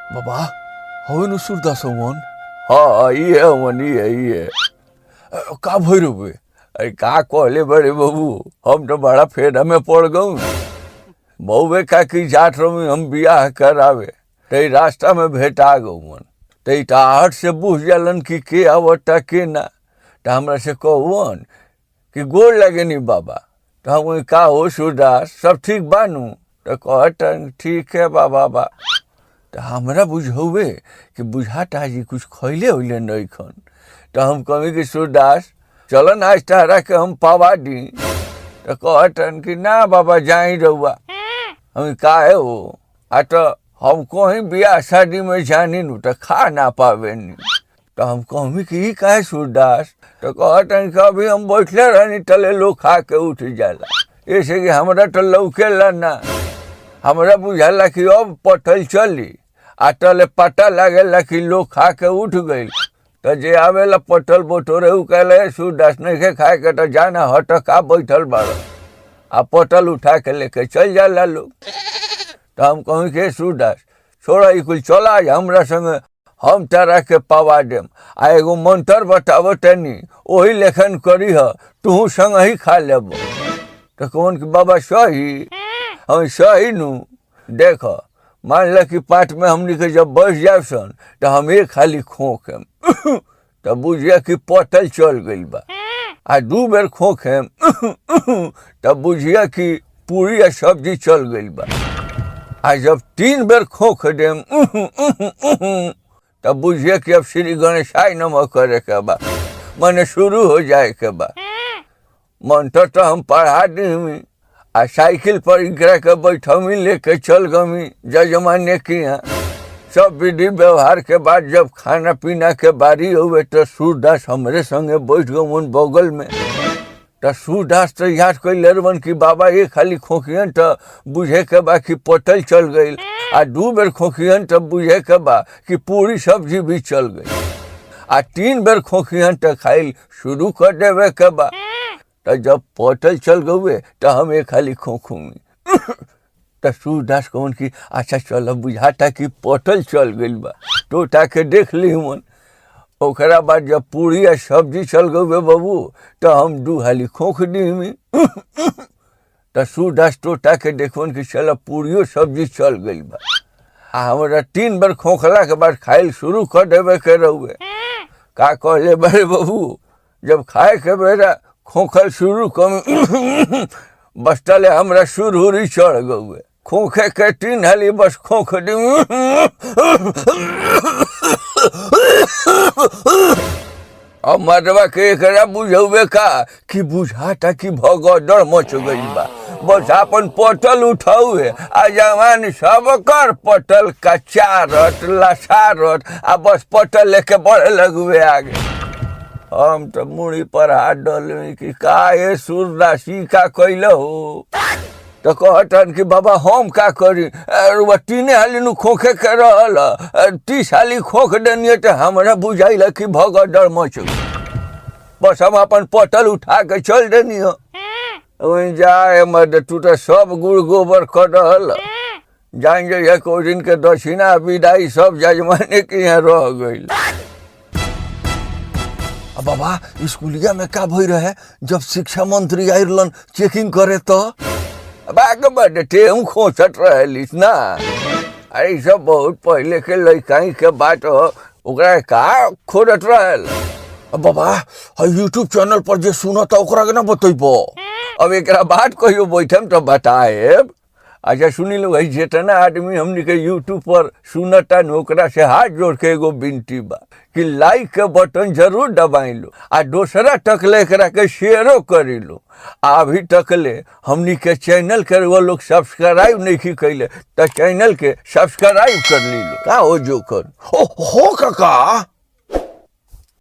बाबा हवे नु सूरदास हवन। हाँ, ये हवन, ये का भइल बे? अरे का कहले बड़े बाबू, हम तो बड़ा फेरा में पड़ गऊ। बउवे का की जात रही हम बियाह करावे, ते रास्ता में भेटा गऊन। ते आहट से बुझ जालन कि के आवता के ना। तो हमरा से कहवन कि गोड़ लगे नी बाबा। तो हम का हो सूरदास, सब ठीक बानू? तो कहतन ठीक है बाबा बा। तो हमरा बुझौवे कि बुझाता जी कुछ खैले उले नहीं खन। तो हम कही कि सूरदास चलन आज तहरा के हम पावा दी। तो कहतन कि ना बाबा जाई रहुआ। हम का है वो आ तो हम कहीं बियाह शादी में जानी नु तो खा ना पावे नी। तो हम कहमी कि ई काहे सूरदास? तो कहतन कि अभी हम बैठले रहनी तले लोग खा के उठ जाला, ऐसे कि हमरा तो लौकेला ना। हमरा बुझाला कि अब पटल चली आ तले पता लागेला कि लोग खा के उठ गई। तो जे आवेला पटल बटोरे उ कहले सूरदास नहीं के खाए के तो जाना हट का बैठल बाड़, आ पटल उठा के लेके चल जाला लोग। तो हम कहीं के सूरदास छोड़ा ई कुल, चला हमरा संगे हम तारा के पावा देम। आ एगो मंत्र बताबो तनी, ओही लेखन करी ह, तुहू संग ही खा लेब। तो कौन कि बाबा सही? हम सही नू। देख मान ल कि पाठ में हमनी के जब बैठ जाब सन तो हम एक खाली खोखेम तो बुझिया कि पटल चल गई बा। आ दू बेर खोखेम तब बुझिया कि पूरी आ सब्जी चल गई बा। आ जब तीन बेर खोख देम तब बुझिया कि अब श्री गणेशाय नमः करे के बा, मने शुरू हो जाए के बा। मंत्र तो हम पढ़ा दी आ साइकिल पर इकरा के बैठमी लेके चल गमी जजमाने के यहाँ। सब विधि व्यवहार के बाद जब खाना पीना के बारी हुए तो सूरदास हमरे संगे बैठ गवन बगल में। तो सूरदास तो याद कैले रहन कि बाबा ये खाली खोखियन तो बुझे के बा कि पटल चल गई, आ दू बेर खोखियन तो बुझे के बा कि पूरी सब्जी भी चल गई, आ तीन बेर खोखियन तो खाइल शुरू कर देवे के बा। तो जब पटल चल गए तो हम एक खाली खोखूंगी। तो सूरदास कौन की अच्छा चल बुझाता कि पटल चल गई बा, तो उठा के देख ली मन। ओकरा बाद जब पूरी आ सब्जी चल गए बाबू तो हम दू हाली खोख दी। तो सूरदास टोटा के देखवन कि चल पूरियो सब्जी चल गई बा। आ हमरा तीन बेर खोखला के बाद खाइल शुरू कर देवे के रहुए। का कहले बड़े बाबू, जब खाए के बेरा खोखल शुरू कम बस तले हमरा सुरहुरी चढ़ गए। खोखे के तीन हाली बस खोख दी। अब मर्दवा के एकरा बुझौबे का कि बुझाता कि भगदड़ मच गई बा। बस अपन पटल उठाउए आ जवान सबकर पटल का चारत लसारत आ बस पटल लेके बढ़े लगुए आगे। हम तो मुड़ी पर हाथ डलवी कि का ये सूरदासी का कैल हो? तो कहतन कि बाबा हम का करी, अरे तीने हाली नु खोखे के रहल, 30 हाली खोख देनिए तो हमरा बुझाइल कि भगदड़ मच गई। बस हम अपन पटल उठा के चल देनी। वहीं जाए मर्द तू तो सब गुड़ गोबर कर रहल। जान जे एक दिन के दक्षिणा विदाई सब जजमाने के यहाँ रह गई। बाबा स्कूलिया में का भई रहे जब शिक्षा मंत्री आइलन चेकिंग करे तो? बाग बटे खोसत रहलिस ना। अरे सब बहुत पहले के लड़काई के बात हो, ओकरा का खोजत रहल। बाबा यूट्यूब चैनल पर जे सुनता ओकरा के ना बतैबो? अब एकरा बात कहियो बैठम तो बताएब। अच्छा सुनी लो भाई, जितना आदमी हमनी के यूट्यूब पर सुनता न ओकरा से हाथ जोड़ के एगो विनती बा कि लाइक के बटन जरूर दबाई लो आ दोसरा तकले एकरा के शेयरो करी लो। आ अभी तकले हमनी के चैनल के वो लोग सब्सक्राइब नहीं कैले तो चैनल के सब्सक्राइब कर ली लो। का हो जोकर हो काका।